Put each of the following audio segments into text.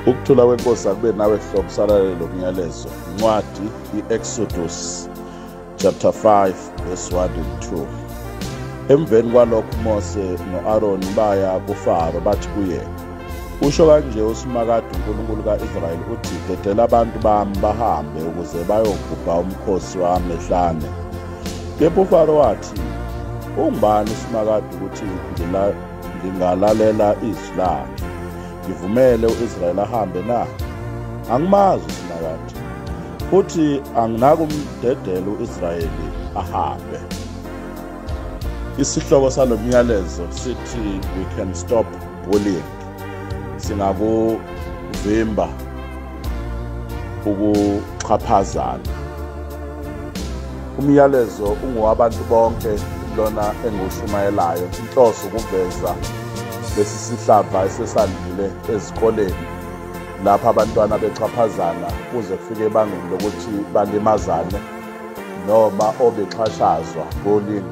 Ukuthula kwenkosi akube nawe hlobo salalelo myalezo. Incwadi iExodus chapter 5 verse 1 and 2. Emveni kwalokho Mose noAaron baya kuFaro bathi kuye, usho kanje uSimakade uNkulunkulu kaIsrayeli uthi, dedela abantu bami bahambe ukuze bayogubha umkhosi wami ehlane. Kepha uFaro wathi, ungubani uSimakade ukuthi ngingalalela izwi lakhe, ngivumele uIsrayeli ahambe na? Angimazi uSimakade, futhi anginakumdedela uIsrayeli ahambe. Isihloko salomyalezo sithi we can stop bullying. Singakuvimba ukuxhaphazana. Umyalezo ungowabantu bonke lona engushumayelayo. Inhloso ukuveza lesi sihlava esesandile ezikoleni lapha abantwana bexhaphazana kuze kufike ebangeni lokuthi balimazane noma obexhashazwa bullying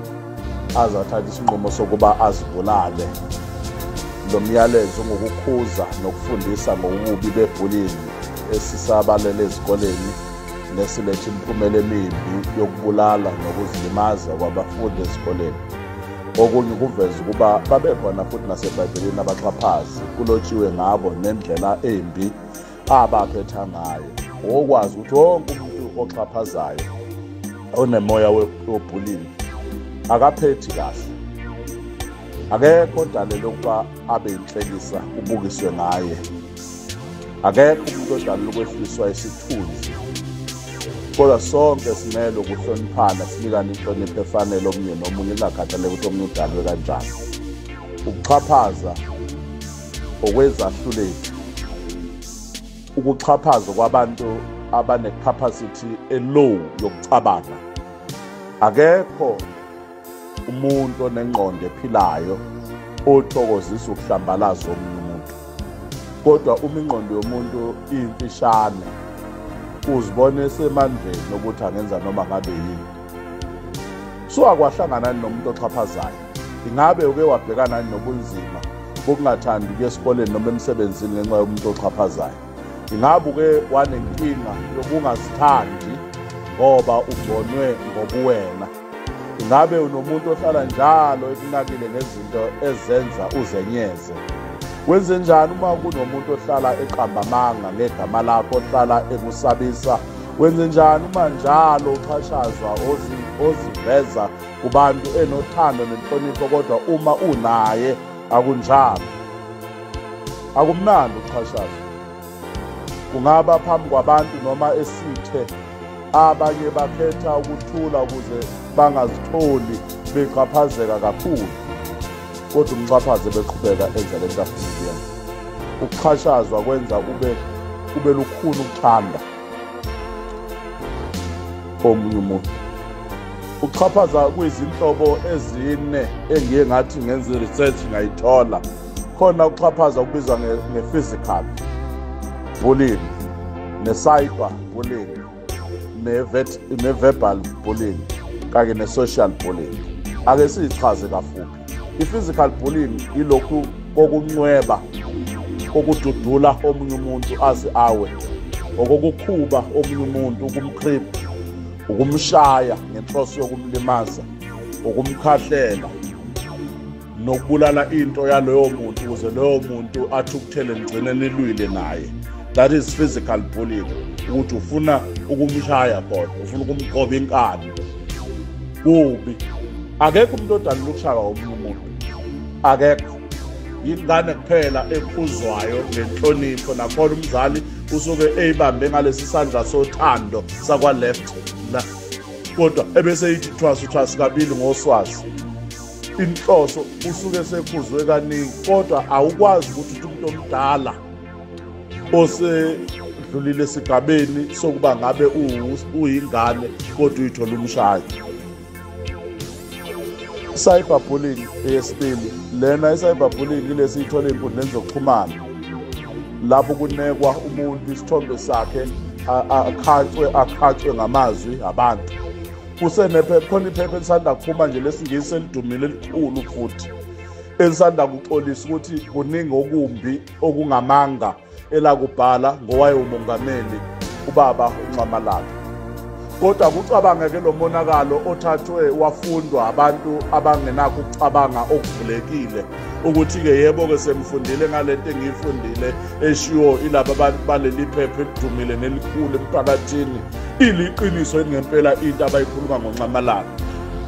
azathatha isinqumo sokuba azibulale. Lo myalezo ngokukhuza nokufundisa ngobubi bebullying esisabalele ezikoleni nesiletha imiphumela emibi yokubulala nokuzilimaza kwabafundi ezikoleni. Okunye kuveza ukuba babekhona futhi naseBhayibhelini abaxhaphazi, kulotshiwe ngabo nendlela embi abaphetha ngayo. Okwazi ukuthi wonke umuntu oxhaphazayo onemoya webullying akaphethi kahle. Akekho odalelwe ukuba abe inhlekisa ubukiswe ngaye. Akekho umuntu odalelwe ukwehliswa isithunzi. Kodwa sonke simele ukuhloniphana, sinikane inhlonipho efanele omunye nomunye, kungakhathaleki ukuthi omunye udalwe kanjani. Ukuxhaphaza okwezahluleki, ukuxhaphaza kwabantu abane-capacity elow yokucabanga. Akekho umuntu onengqondo ephilayo othokozisa ukuhlambalaza omunye umuntu. Kodwa uma ingqondo yomuntu iyimfishane, uzibone esemandleni ukuthi angenza noma ngabe yini. So akwahlangana nomuntu oxhaphazayo. Ingabe uke wabhekana nobunzima bokungathandi ukuya esikoleni noma emsebenzini ngenxa yomuntu oxhaphazayo? Ingabe uke wanenkinga yokungazithandi ngoba ubonwe ngobuwena? Ingabe unomuntu ohlala njalo ekunakile ngezinto ezenza uzenyeze? Wenze njani uma kunomuntu ohlala eqamba amanga ngegama lakho, ohlala ekusabisa? Wenze njani uma njalo uxhashazwa oziveza kubantu enothando nenhlonipho, kodwa uma unaye akunjalo? Akumnandi ukuxhashazwa. Kungaba phambi kwabantu noma esithe. Abanye bakhetha ukuthula ukuze bangazitholi bexhaphazeka kakhulu, kodwa umxhaphaze beqhubeka enza lento afuna ukuyenza. Ukuxhashazwa kwenza kube lukhuni ukuthanda omunye umuntu. Ukuxhaphaza kuyizinhlobo ezine engiye ngathi ngenza i-research ngayithola. Khona ukuxhaphaza okubizwa nge-physical bullying, ne-cyber bullying, ne-verbal bullying kanye ne-social bullying. Ake siyichaze kafuphi. I-physical bullying ilokhu kokuncweba, kokududula omunye umuntu aze awe, okokukhuba omunye umuntu, ukumcreep, ukumshaya ngenhloso yokumlimaza, ukumkhahlela nokubulala into yaloyo muntu ukuze loyo muntu athukuthele nigcine nilwile naye. That is physical bullying. Ukuthi ufuna ukumshaya khona, ufuna ukumqoba inkani. Kubi. Akekho umuntu odalelwe ukushaya omunye umuntu. Akekho. Ingane kuphela ekhuzwayo ngenhlonipho, nakhona umzali usuke eyibambe ngalesi sandla sothando sakwa left la, kodwa ebese ithi thwasu thwasu kabili ngoswazi. Inhloso usuke sekhuzwe kaningi, kodwa awukwazi ukuthi umuntu omdala osedlulile esigabeni sokuba ngabe uyingane kodwa uyithola umshayo. Cyberbullying eyesibili. Lena i-cyberbullying ilesi iyithola ey'nkundleni zokuxhumana, lapho kunekwa umuntu isithombe sakhe akhathwe ngamazwi abantu. Kusenephepha, khona iphepha elisanda kuphuma nje lesiNgisi elidumile elikhulu futhi elisanda kuxolisa ukuthi kuningi okumbi okungamanga elakubhala ngowaye umongameli ubaba uNxamalala. Kodwa kucabangeke lo monakalo othathwe wafundwa abantu abangenakho ukucabanga okuvulekile ukuthi-ke yebo-ke semfundile ngalento engiyifundile eshiwo ilaba abantu baleli phepha elidumile nelikhulu emphakathini, iliqiniso ngempela into abayikhuluma ngoNxamalala.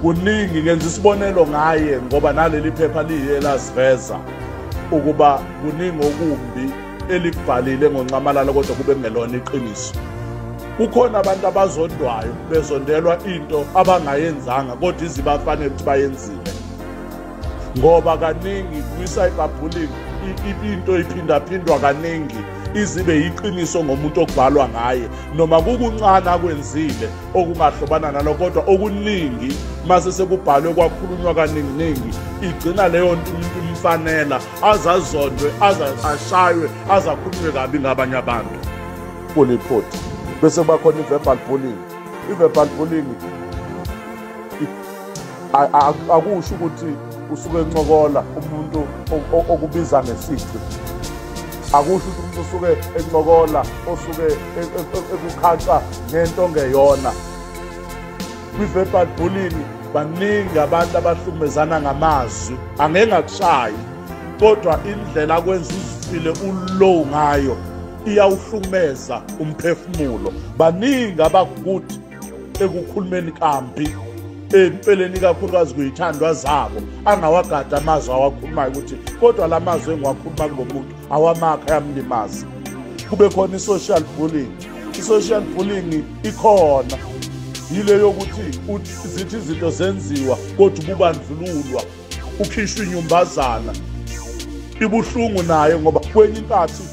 Kuningi, ngenza isibonelo ngaye ngoba naleli phepha liye lasiveza ukuba kuningi okumbi elikubhalile ngoNxamalala kodwa kube kungelona iqiniso. Kukhona abantu abazondwayo bezondelwa into abangayenzanga kodwa izibafanele ukuthi bayenzile, ngoba kaningi kwi-cyberbullying into iphindaphindwa kaningi izibe iqiniso ngomuntu okubhalwa ngaye, noma kukuncane akwenzile okungahlobana nalo, kodwa okuningi mase sekubhalwe kwakhulunywa kaningi-ningi igcina leyo nto umuntu imfanela, azazondwe, ashaywe, azakhulunywe kabi ngabanye abantu. Kuliphutha. Bese kuba khona i-verbal bullying. I-verbal bullying akusho ukuthi usuke encokola umuntu okubiza ngesici, akusho ukuthi umuntu usuke encokola osuke ekukhaxa ngento ongeyona. Kwi-verbal bullying baningi abantu abahlukumezana ngamazwi, angeke ngakushayi kodwa indlela akwenza uzifile ulow ngayo iyawuhlumeza umphefumulo. Baningi abakuthi ekukhulumeni kambi empeleni kakhulukazi kuyithandwa zabo, angawagada amazwi awakhulumayo ukuthi kodwa la mazwi engiwakhuluma kulo muntu awamakha ayamlimaza. Kube khona i-social bullying. I-social bullying ikhona yile yokuthi zithi izinto zenziwa kodwa ububandlululwa, ukhishwa inyumbazana, ibuhlungu naye ngoba kwenye inkathi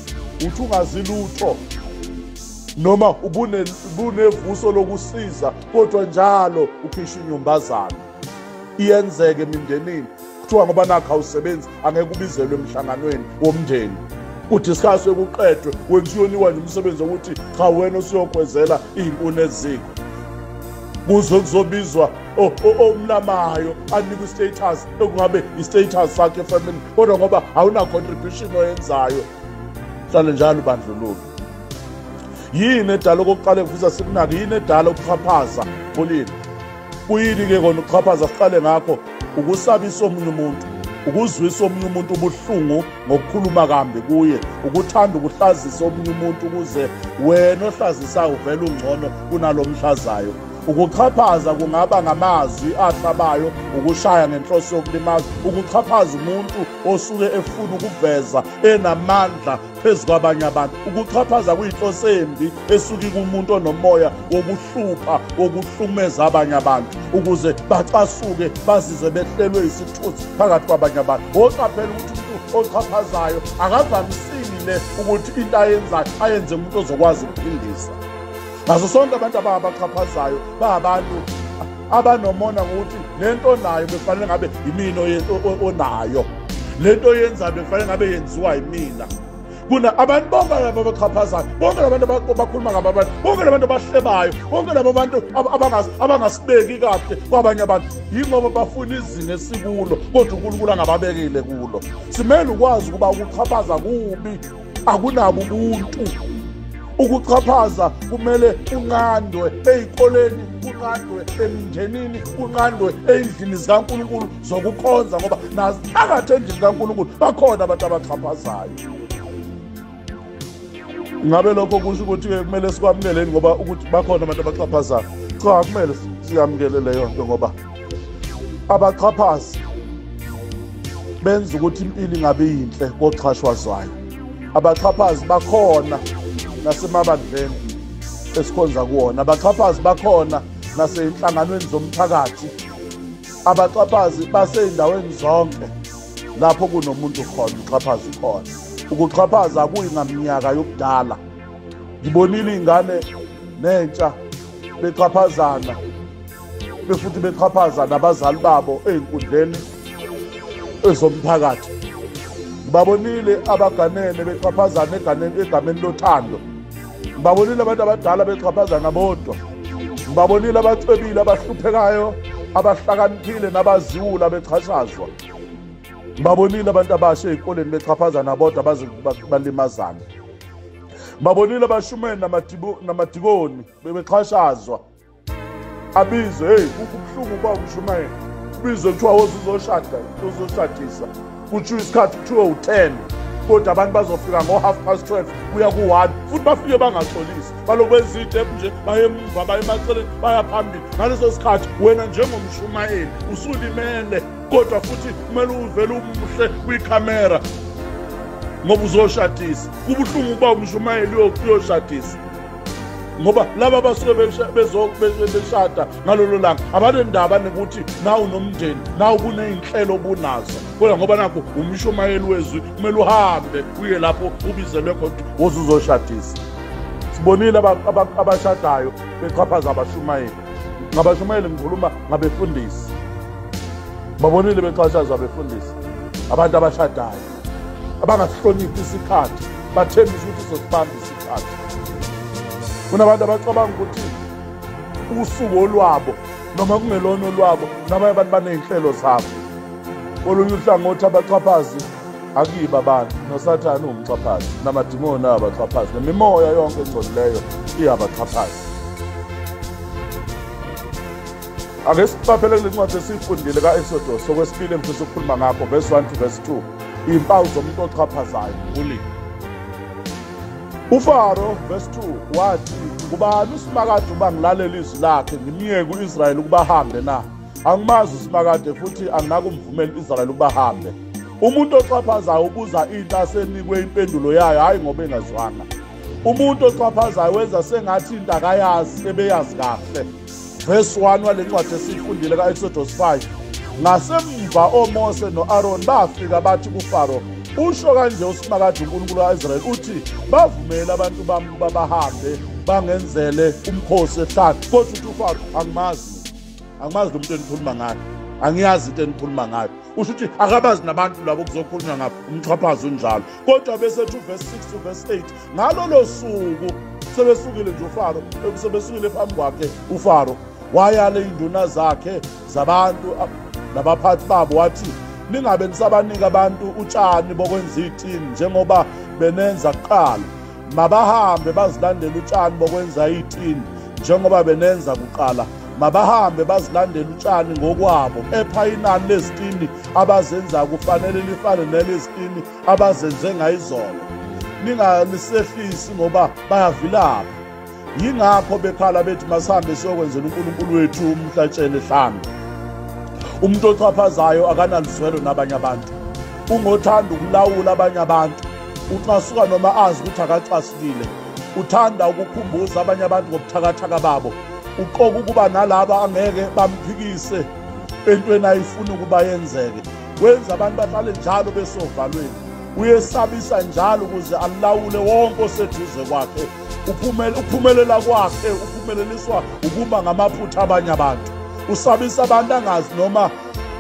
uthi ungazi lutho noma ubunevuso lokusiza kodwa njalo ukhishwa inyumbazana. Iyenzeke emindenini, kuthiwa ngoba nakho awusebenzi angeke ubizelwe emhlanganweni womndeni, udiscusswe kuqedwe, wena uyonikwa nje umsebenzi wokuthi cha wena usuyokhwezela iy'nkuni eziko, kuze kuzobizwa omlamayo anikwe i-status ekungabe i-status sakhe efamily, kodwa ngoba awuna-contribution oyenzayo hlale njalo ubandlululo. Yini edala okokuqala engifisa sikunake? Yini edala ukuxhaphaza bullying? Kuyini-ke kona ukuxhaphaza? Siqale ngakho ukusabisa omunye umuntu, ukuzwisa omunye umuntu ubuhlungu ngokukhuluma kambi kuye, ukuthanda ukuhlazisa omunye umuntu ukuze wena ohlazisayo uvele ungcono kunalo mhlazayo. Ukuxhaphaza kungaba ngamazwi ahlabayo, ukushaya ngenhloso yokulimaza, ukuxhaphaza umuntu osuke efuna ukuveza enamandla phezu kwabanye abantu. Ukuxhaphaza kuyinhloso embi esuke kumuntu onomoya wokuhlupha, wokuhlumeza abanye abantu ukuze bacasuke bazizwe behlelwe isithunzi phakathi kwabanye abantu. Oqaphela ukuthi umuntu oxhaphazayo akavamisile ukuthi into ayenzayo ayenze umuntu ozokwazi ukuphindisa. Ngaso sonke abantu abaxhaphazayo bayabantu abanomona ngokuthi lento nayo befanele ngabe yimina onayo, lento oyenzayo befanele ngabe yenziwa yimina. Kuna abantu bonke laba abaxhaphazayo, bonke labantu abakhuluma ngabo abantu, bonke labantu abahlebayo, bonke laba bantu abangasibeki kahle kwabanye abantu, yingoba bafuna izinga esikulo kodwa uNkulunkulu angababekile kulo. Simele ukwazi ukuba ukuxhaphaza kubi, akunabo ubuntu. Ukuxhaphaza kumele kunqandwe ey'koleni, kunqandwe emindenini, kunqandwe ey'ndlini zikaNkulunkulu zokukhonza, ngoba naphakathi endlini kaNkulunkulu bakhona abantu abaxhaphazayo. Ngabe lokho kusho ukuthi-ke kumele sikwamukeleni ngoba ukuthi bakhona abantu abaxhaphazayo? Cha, kumele siyamukele leyo nto ngoba abaxhaphazi benza ukuthi impilo ingabe yinhle koxhashwazwayo. Abaxhaphazi bakhona nasemabandleni esikhonza kuwona, abaxhaphazi bakhona nasey'nhlanganweni zomphakathi, abaxhaphazi basey'ndaweni zonke lapho kunomuntu khona uxhaphazi khona. Ukuxhaphaza akuyi ngaminyaka yobudala. Ngibonile iy'ngane nentsha bexhaphazana, befuthi bexhaphaza nabazali babo ey'nkundleni ezomphakathi. Ngibabonile abaganene bexhaphazana egameni lothando. Ngibabonile abantu abadala bexhaphazana bodwa. Ngibabonile abacebile, abahluphekayo, abahlakaniphile nabaziwula bexhashazwa. Ngibabonile abantu abasha ey'koleni bexhaphazana bodwa baze balimazane. Babonile abashumeni namadikoni bebexhashazwa, abizwe, hey, kubuhlungu uba umshumayeli, ubizwe kuthiwa woze uzoshada, uzoshadisa, kuthiwa isikhathi kuthiwa u-10, kodwa abantu bazofika ngo-12:30 kuya ku-1, futhi bafike bangaxolisi, balokhu benza iy'tephu nje, baye emuva, baye emaceleni, baya phambili. Ngaleso sikhathi wena njengomshumayeli usulimele, kodwa futhi kumele uvele umuhle kwikhamera ngoba uzoshadisa. Kubuhlungu ukuba umshumayeli uyoshadisa, ngoba laba abasuke beshada ngalolo langa abanendaba nokuthi nawu nomndeni, nawu kuney'nhlelo obunazo, kodwa ngoba nakho umshumayeli wezwi kumele uhambe uye lapho ubizelwe khona woze uzoshadisa. Sibonile abashadayo bexhaphaza abashumayeli. Ngabashumayeli ngikhuluma ngabefundisi. Babonile bexhashazwa abefundisi, abantu abashadayo abangasihloniphi isikhathi, bathembisa ukuthi sosibamba isikhathi. Kunabantu abacabanga ukuthi usuku olwabo noma kungelona olwabo, nabanye abantu baney'nhlelo zabo. Kolunye uhlangothi abaxhaphazi akuyibo abantu, noSathane uwumxhaphazi, namadimoni ayabaxhaphazi, nemimoya yonke engcolileyo iyabaxhaphazi. Ake siqaphele kule ncwadi esiyifundile ka-Exodus okwesibili engifisa ukukhuluma ngakho, verse 1 to verse 2, iy'mpawu zomuntu oxhaphazayo. Bullying. UFaro, verse 2, wathi, ngubani uSimakade uba ngilalela izwi lakhe ngimyeke u-Israyeli ukuba ahambe na? Angimazi uSimakade futhi anginakumvumela u-Israyeli ukuba ahambe. Umuntu oxhaphazayo ubuza into asenikwe impendulo yayo, hhayi ngoba engazwanga. Umuntu oxhaphazayo wenza sengathi into akayazi ebeyazi kahle. Verse 1 wale ncwadi esiyifundile ka-Exodus 5, ngasemva oMose no-Aaron bafika bathi kuFaro, usho kanje uSimakade uNkulunkulu ka-Israyeli uthi, bavumele abantu bami ukuba bahambe bangenzele umkhosi ehlane. Kodwa uthi uFaro, angimazi lo muntu enikhuluma ngayo, angiyazi into enikhuluma ngayo. Usho ukuthi akabazi nabantu labo kuzokhulunywa ngabo, umxhaphazi unjalo. Kodwa bese ethi verse 6 to verse 8, ngalolo suku sebesukile nje uFaro, sebesukile phambi kwakhe uFaro, wayala iy'nduna zakhe zabantu nabaphathi babo, wathi, ningabe nisabanika abantu utshani bokwenza iy'tini njengoba benenza kuqala, mabahambe bazilandele utshani bokwenza iy'tini njengoba benenza kuqala, mabahambe bazilandele utshani ngokwabo, kepha inani lezitini abazenza kufanele lifane nelezitini abazenze ngayizolo, ningalisehlisi ngoba bayavilapha. Yingakho bekhala bethi masihambe siyokwenzela uNkulunkulu wethu umhlatshelo ehlane. Umuntu oxhaphazayo akanaluzwelo nabanye abantu, ungothanda ukulawula abanye abantu, ucasuka noma azi ukuthi akacasukile, uthanda ukukhumbuza abanye abantu ngobuthakathaka babo, uqoka ukuba nalaba angeke bamphikise entweni ayifuna ukuba yenzeke, wenza abantu bahlale njalo besovalweni, uyesabisa njalo ukuze alawule wonke oseduze kwakhe. Ukuphumelela kwakhe uphumeleliswa ukuba ngamaphutha abanye abantu, usabisa abantu angazi noma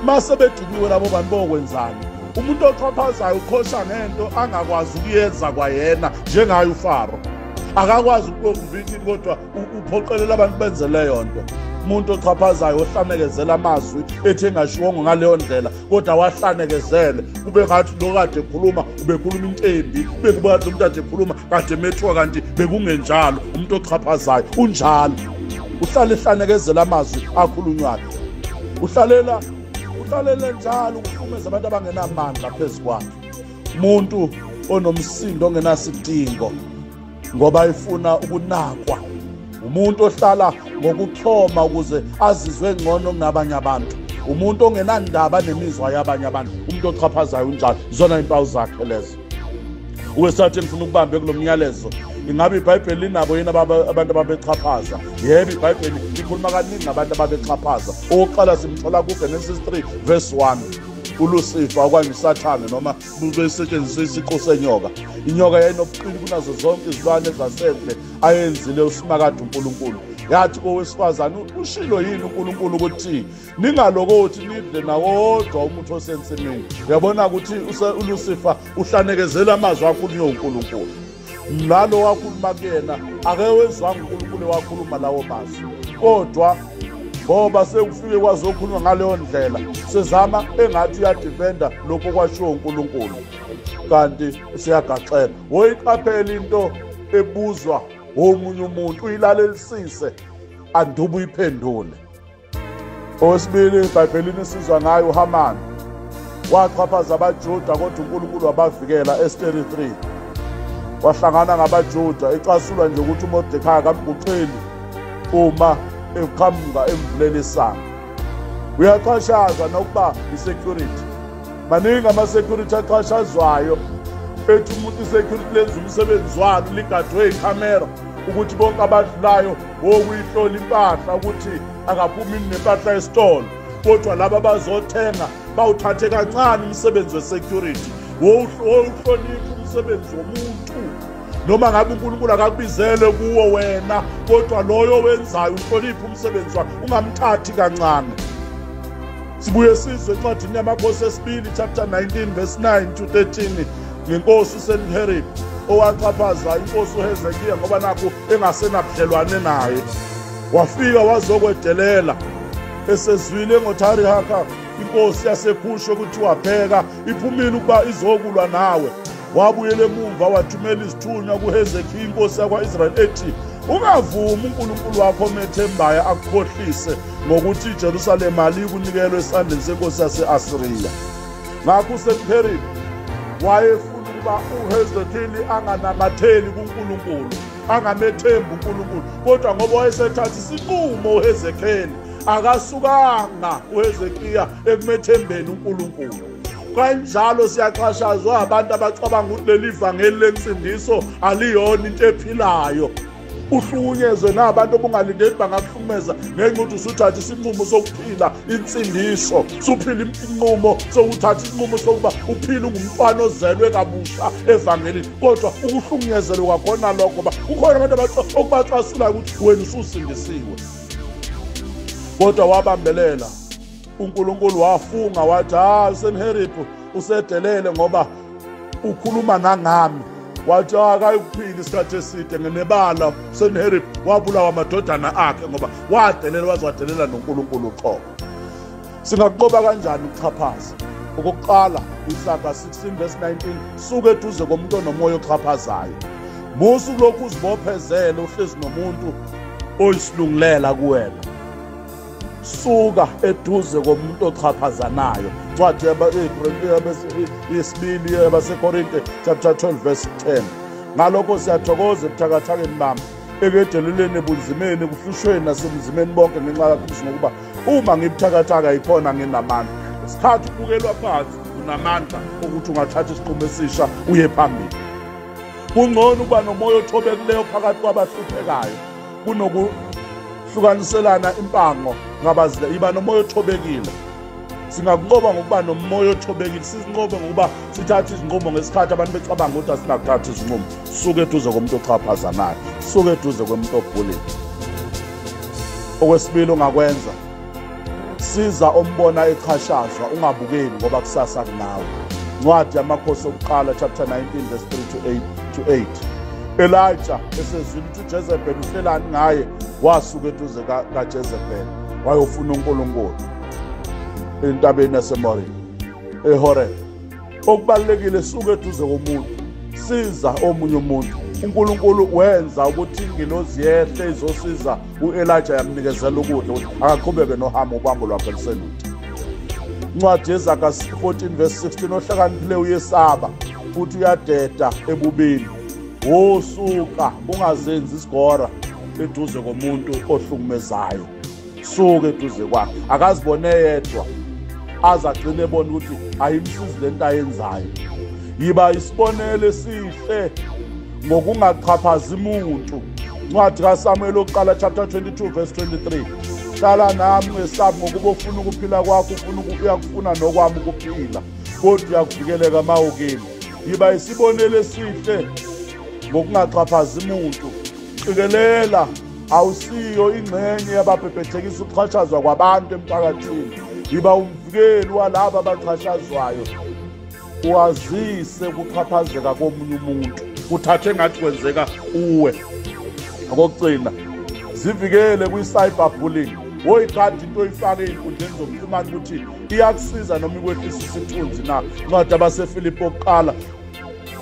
mase bediniwe labo bantu bokwenzani. Umuntu oxhaphazayo uqhosha ngento angakwazi ukuyenza kwayena, njengaye uFaro akakwazi ukuvikini, kodwa uphoqelela abantu benze leyo nto. Umuntu oxhaphazayo ohlanekezela amazwi ethi engashiwongo ngaleyo ndlela, kodwa wahlanekezele kube ngathi lo kade ekhuluma ubekhuluma into embi, kube ngathi lo muntu kade ekhuluma kade emethuka, kanti bekungenjalo. Umuntu oxhaphazayo unjalo, uhlala ehlanekezela amazwi akhulunywayo, uhlalela njalo ukuhlukumeza abantu abangenamandla phezu kwakhe. Umuntu onomsindo ongenasidingo ngoba efuna ukunakwa, umuntu ohlala ngokuchoma ukuze azizwe ngcono kunabanye abantu, umuntu ongenandaba nemizwa yabanye abantu. Umuntu oxhaphazayo unjalo, zona impawu zakhe lezo. Uwesithathu engifuna ukubambe kulo myalezo, ingabe iBhayibheli linabo yini abantu ababexhaphaza? Yebo, iBhayibheli likhuluma kaningi ngabantu ababexhaphaza. Okokuqala simthola kuGenesis 3 verse 1, uLucifer okanye uSathane, noma besetshenziswe isiqu senyoka. Inyoka yayinobuqili kunazo zonke izilwane zasendle ayenzile uSimakade uNkulunkulu. Yathi kowesifazane, ushilo yini uNkulunkulu ukuthi ningalokothi nidle nawodwa umuthi osensimini? Uyabona ukuthi uLucifer uhlanekezela amazwi akhulunywe uNkulunkulu. Nalo wakhuluma kuyena akewezwanga uNkulunkulu wakhuluma lawo mazwi, kodwa ngoba sekufike kwazokhulunywa ngaleyo ndlela, sezama engathi uyadefenda lokho kwashiwo uNkulunkulu, kanti siyagaxela. Woyiqaphela into ebuzwa omunye umuntu, uyilalelisise anduba uyiphendule. Owesibili eBhayibhelini sizwa ngayo uHamani, waxhaphaza abaJuda kodwa uNkulunkulu wabavikela. Esther 3 wahlangana ngabaJuda ecasulwa nje ukuthi uMordecai akamguqeli uma eqhamuka emvuleni isango. Uyaxhashazwa nokuba i-security. Maningi ama-security axhashazwayo, ethi umuntu i-security lenza umsebenzi walo ligadwe ikhamera ukuthi bonke abadlulayo wokuyihlola impahla ukuthi akaphumi nempahla esitolo, kodwa laba abazothenga bawuthathe kancane umsebenzi we-security. Wowuhlonipha umsebenzi womuntu, noma ngabe uNkulunkulu akakubizele kuwo wena, kodwa loyo wenzayo uhloniphe umsebenzi wakhe, ungamthathi kancane. Sibuye sizwe encwadini yaMakhosi esibili chapter 19 verse 9 to 13 ngenkosi uSenherib owaxhaphaza inkosi uHezekiya ngoba nakho engasenabudlelwane naye. Wafika wazokwedelela esezwile ngoTharihaka inkosi yaseKhushe ukuthi wabheka iphumile ukuba izokulwa nawe. Wabuyela emumva wathumela izithunywa kuHezekiya inkosi yakwa-Israyeli ethi, ungavumi uNkulunkulu wakho omethembayo akukhohlise ngokuthi iJerusalema alikunikelwe esandleni senkosi yase-Asiriya. Ngakho uSenherib wayefuna ukuba uHezekeli anganamatheli kuNkulunkulu, angamethembi uNkulunkulu, kodwa ngoba wayesethatha isinqumo uHezekeli, akasukanga uHezekiya ekumethembeni uNkulunkulu. Kanjalo siyaxhashazwa abantu abacabanga ukuthi leli vangeli lensindiso aliyona into ephilayo. Uhlukunyezwe nabantu obungalindeli bangakuhlukumeza ngenxa yokuthi usuthatha isinqumo sokuphila insindiso, suphila inqumo sokuthatha isinqumo sokuba uphile ungumntwana ozelwe kabusha evangelini, kodwa ukuhlukunyezelwa kwakhona lokho ngoba kukhona abantu okubacasulayo ukuthi wena ususindisiwe. Kodwa wabambelela. uNkulunkulu wafunga wathi, ha, uSenherib usedelele ngoba ukhuluma nangami. Wathi akayikuphila isikhathi eside ngenebala. uSenherib wabulawa amadodana akhe ngoba wadelela, waze wadelela noNkulunkulu uqobo. Singakuqoba kanjani ukuxhaphaza? Okokuqala, Isaga 16 verse 19, suka eduze komuntu onomoya oxhaphazayo. Musa ukulokhu uzibophezele uhlezi nomuntu oyisilungulela kuwena. Suka eduze komuntu oxhaphazanayo. Incwadi yesibili yabaseKorinte chapter 12 verse 10. Ngalokho siyathokoza ebuthakathakeni bami, ekedeleleni, ebunzimeni, ekuhlushweni nasebunzimeni bonke ngenxa kaKristu, ngokuba uma ngibuthakathaka yikhona nginamandla. Isikhathi ubukelwa phansi, unamandla ukuthi ungathatha isinqumo esisha uye phambili. Kungcono ukuba nomoya othobekileyo phakathi kwabahluphekayo kunokuhlukaniselana impango ngabazile. Iba nomoya othobekile. Singakunqoba ngokuba nomoya othobekile, sizinqobe ngokuba sithathe izinqumo ngesikhathi abantu becabanga ukuthi asingakuthatha izinqumo. Suke eduze komuntu oxhaphazanayo, suke eduze komuntu obhulile. Okwesibili ongakwenza, siza ombona exhashazwa, ungabukeli ngoba kusasa kunawe. Ncwadi yaMakhosi okuqala chapter 19 verse 3 to 8 to 8. Elijah esezwile ukuthi uJezebel uhlelani ngaye, wasuka eduze kaJezebel wayofuna uNkulunkulu entabeni yaseMoria eHoreb. Okubalulekile, suka eduze komuntu, siza omunye umuntu. uNkulunkulu wenza ukuthi ingilozi yehle izosiza uElijah, yamnikezela ukudla ukuthi akaqhubeke nohambo, ubambo lwakhe luselude. Incwadi yeZaga 14 verse 16, ohlakaniphile uyesaba futhi uyadeda ebubini. Wosuka, ungazenzi isigora eduze komuntu ohlukumezayo. Suka eduze kwakhe, akazibone yedwa aze agcine ebona ukuthi ayimsizi lento ayenzayo. Yiba isibonelo esihle ngokungaxhaphazi umuntu. Incwadi kaSamuel oqala chapter 22 verse 23, hlala nami ungesabi, ngokuba ufuna ukuphila kwakho ufuna uyakufuna nokwami ukuphila, kodwa uyakuvikeleka uma ukimi. Yiba isibonelo esihle ngokungaxhaphazi umuntu. Qikelela awusiyo ingxenye yababhebhethekisa ukuxhashazwa kwabantu emphakathini. Yiba umvikeli walabo abaxhashazwayo, wazise ukuxhaphazeka komunye umuntu, kuthathe ngathi kwenzeka uwe. Okokugcina, zivikele kwi-cyber bullying. Woyigada into oyifake ey'nkundleni zokuxhumana ukuthi iyakusiza noma ikwehlisa isithunzi na. Incwadi abaseFilipi okuqala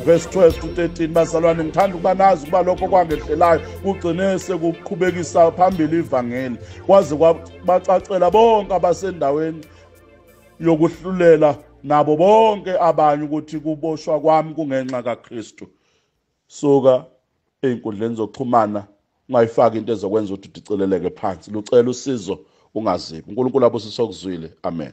Verse 12 to 13. Bazalwane, ngithanda ukuba nazi ukuba lokho kwangehlelayo kugcine sekuqhubekisa phambili ivangeli, kwaze kwabacacela bonke abasendaweni yokuhlulela nabo bonke abanye ukuthi kuboshwa kwami kungenxa kaKristu. Suka ey'nkundleni zokuxhumana, ungayifaki into ezokwenza ukuthi udicileleke phansi. Lucela usizo, ungazibi. UNkulunkulu abusise okuzwile. Amen.